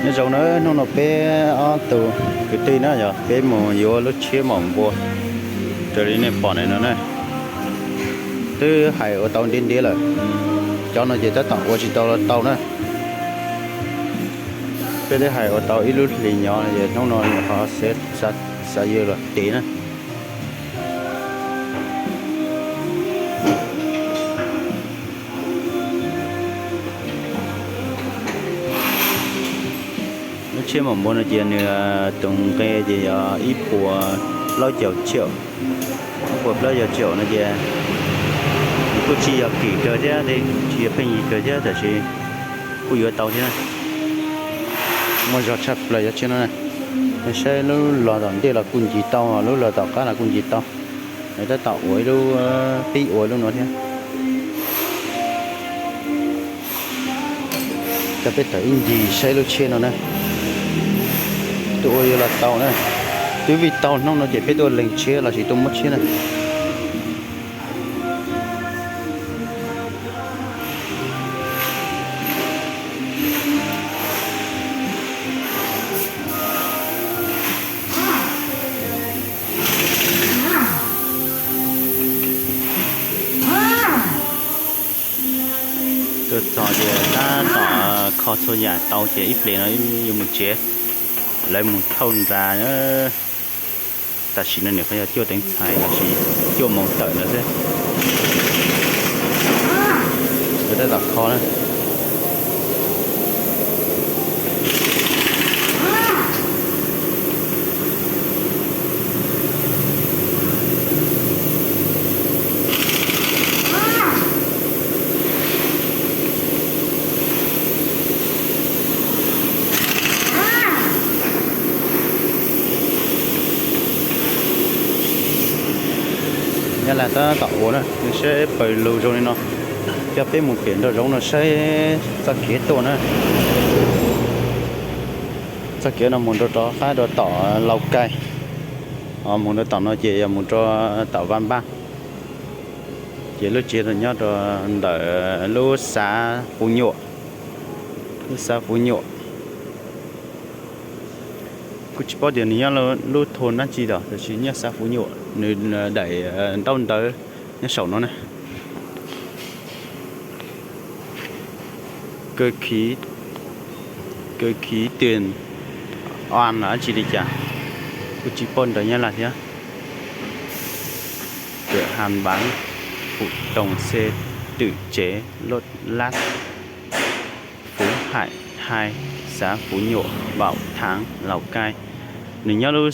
Nyob zoo na, hnub no peb ob tug kwv tij na yog peb mus yuav lub tsheb maum npua raws li nej pom ntawm no na. Twb hais ua tau ntiav ntiav lawm, cov no ces tab tom ua tsis tau los tau na. Peb twb hais ua tau ib lub hlis nyob no ces hnub no nyuam qhuav xav yog los tev na. Lub tsheb maum npua no ces nws tus nqe ces yog ib puas plaub caug tsiaum. Ib puas plaub caug tsiaum no ces nws kuj tsis yog kim kawg thiab, tsis yog pheej yig kawg thiab, tab sis kuj yuav tau thiab. Muaj zog tshaj plaws cov tsheb no na. Nej saib lub los tom ntej los kuj ncig tau, lub los tom qab los kuj ncig tau. Nws tab tom ua ib lub, pib ua lub no thiab. Coj peb tawm ib ncig saib lub tsheb no na. Twb ua yuav los tau na. Twb vij tau hnub no ces peb tuaj leeg tsheb los sis tuaj muab tsheb na. Tuaj txog ces tab tom kho txhua yam tau ces ib pliag no yuav mus tsev, lawv mus thauj nra. Tam sim no nws qhov yog cuaj teev txhais los sis cuaj moos tawm ntawd xwb. Lawv tab tom kho na. Nyab Laj tab tom ua na, saib pawg lug zoo li no. Coj peb mus pem nraum zoov no saib txoj kev tuaj na. Txoj kev no mus rau rov qab rau tom Lau Kai, mus rau tom no ces yog mus rau tom Vaj Npaj. Ces lub tsev no nyob rau ntawm lub xav Fuv Nyuam, lub xav Fuv Nyuam. Kuj tsis paub tias nws nyob lub thôn dab tsi los tab sis nyob xav Fuv Nyuam, nws daim ntaub ntawv nyob saum no na. Kawg khiv, kawg khiv tias an los dab tsi li cas, kuj tsis paub nrawm Nyab Laj thiab. Tias han bav, pum toog xe, twm tsev, loj lab, Fuv Haim Hai, xav Fuv Nyuam, Vaum Thaav, Laus Kaij. Nws nyob lub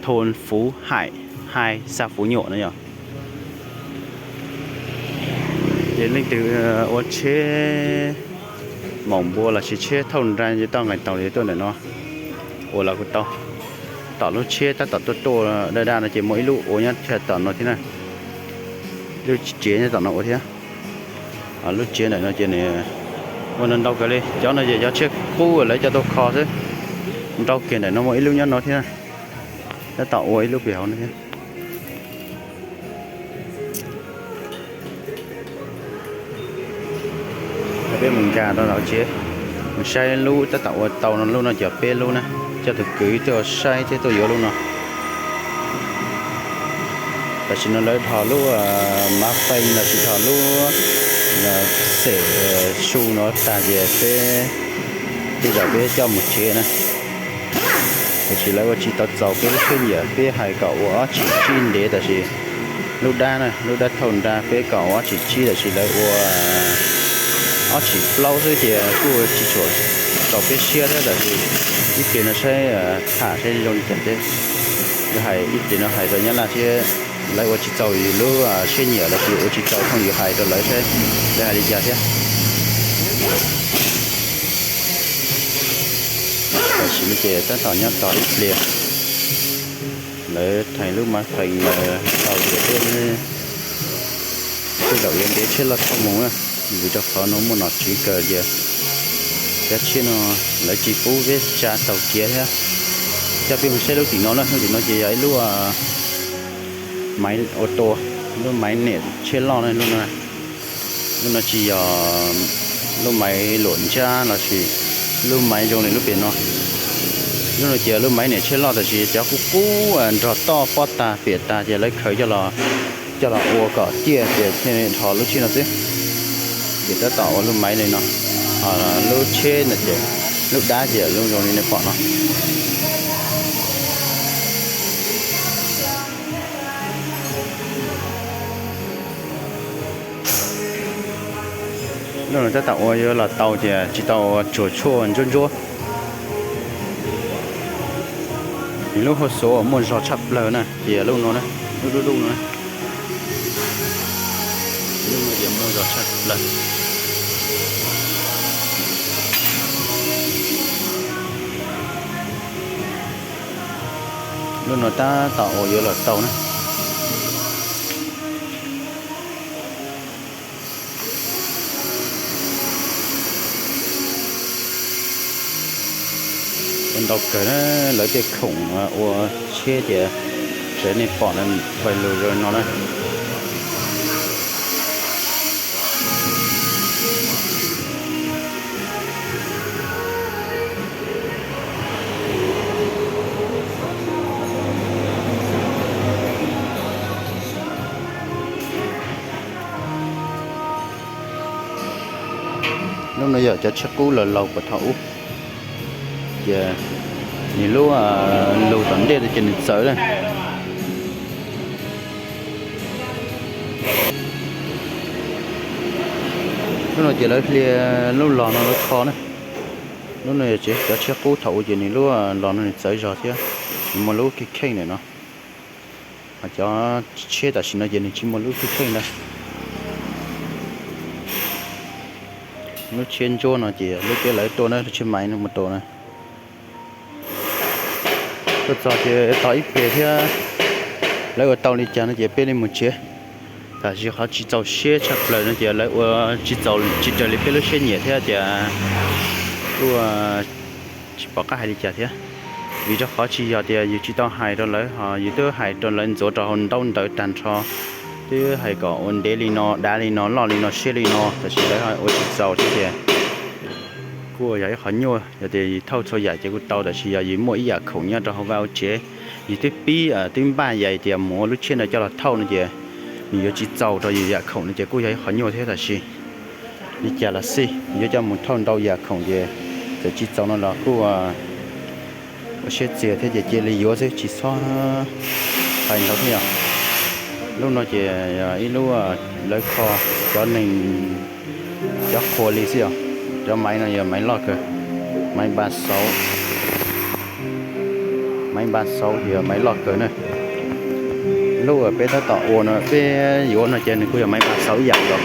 thôn Fuv Haim Hai, xav Fuv Nyuam no yog. Ces leej twg ua tsheb maum npua los sis tsheb thauj nra ces tau nqes taus li tuaj ntawm no ua los kuj tau. Tom lub tsheb tab tom tuaj tuaj daj daj no ces muaj ib lub ua nyob tom no thiab na. Lub tsev nyob tom no ua thiab. Lub tsev ntawm no ces nws ua ntau ntau kawg li. Cov no ces cov tsheb qub lawv coj tuaj kho xwb. Ntau kiag ntawm no muaj ib lub nyob no thiab na. Tab tom ua ib lub pem hauv no thiab. Peb mus nkag rau hauv tsev, mus saib lub tab tom ua tau no, lub no cov peb lub na. Coj tus kwv tuaj saib thiab tuaj yuav lub no. Tam sim no lawv dhos lub mav feej los sis dhos lub xem su no tag ces peb, tej zaum peb coj mus tsev na. Tab sis lawv ua tsis tau txaus peb lub siab nyiam, peb hais kom ua ob tsim tsib ntev tab sis lub dab na, lub dab thauj nra peb kom ua ob tsim tsib tab sis lawv ua ob tsim plaub xwb ces kuj tsis tshua txaus peb siab thiab tab sis ib pliag no saib tham saib zoo li cas thiab. Yuav hais ib pliag no hais rau Nyab Laj thiab, lawv ua tsis txaus yus lub siab nyiam los sis ua tsis txaus thooj yus hais rau lawv saib lawv hais li cas thiab. Tam sim no ces tab tom nyob tos ib pliag, lawv theem lub mav feej tau ces peb tej zaum yuav ntev tsheb loj tshaj mus na, vim rau qhov no muaj nom tswv kawg ces cov tsheb no lawv tsis pub peb tsa taus kiav thiab. Coj peb mus saib lub tim no na, lub tim no ces yog ib lub maiv ua tua, lub maiv niam tsheb loj na, lub no, lub no tsis yog lub maiv luam ntsab los sis Lub maiv zoo li lub pem no. Lub no ces lub maiv niam tsheb loj tab sis cov qub qub nrog toj pob tag piam tag ces lawv khaws coj los ua kom ciaj ces thiaj dhos lub tsheb no xwb. Ces tab tom ua lub maiv li no. Ho lub tsheb no ces lub dab ces lub zoo li nej pom no. Lub no tab tom ua yuav los tau ces tsis tau ua tsuag tshuaj ntsuab ntsuab. Nws lub hauj xuv uas muaj zog tshaj plaws na ces lub no na, lub dub dub no na. Lub no ces muaj zog tshaj plaws. Lub no tab tom uas yuav los tau na. Ua ntau kawg na, lawv tej khoom ua tsheb ces raws nej pom na, pais lug zoo no na. Lub no yog cov tsheb qub laus laus puag thaum ub, ces nws lub lug tom ntej ces nws txawv na. Lub no ces lawv hlia lub log no lawv kho na. Lub no yog cov tsheb qub thaum ub ces nws lub log no nws txawv zog thiab, nws muaj lub kheej kheej ntawm no. Ho cov tsheb tam sim no ces nws tsis muaj lub kheej kheej ntawd. Lub tsheb ntsuab no ces lub peb lawv tuaj na, lub tsheb maiv no mus tua na. Tuaj txog ces tos ib pliag thiab, lawv ua tau li cas no ces peb li mus tsev. Tab sis qhov tsis txaus siab tshaj plaws no ces lawv ua tsis txaus, tsis raws li peb lub siab nyiam thiab ces kuj tsis pom qab hais li cas thiab. Vim rau qhov tsis yog tias yus tsis tau hais rau lawv, ho yus twb hais rau lawv ntxuav rau hauv ntaub ntawv tag nrho, twb hais kom ua ntev li no, dav li no, loj li no, siab li no, tab sis lawv ua tsis txaus thiab tias kuj yog ib qhov nyuaj. Yog tias yus thauj txhua yam ces kuj tau, tab sis yog yus muaj ib yam khoom nyob rau hauv vaj hauv tsev, yus twb pib twb npaj yam tias mus ua lub tsheb no coj los thauj no ces nws yuav tsis txaus rau yus yam khoom no ces kuj yog ib qhov nyuaj thiab. Tab sis li cas los xij, yuav coj mus thauj ntau yam khoom ces txawm tsis txaus no los kuj ua siab txias thiab ces cia li yuav xwb tsis txhob hais ntau thiab yom. Lub no ces yog ib lub lawv kho cov neeg, cov qhua li xwb yom. Cov maiv no yog maiv loj kawg, maiv npa xauv, maiv npa xauv ces yog maiv loj kawg na. Lub uas peb tab tom ua no, peb yuav no ces nws kuj yog maiv npa xauv ib yam nkaus.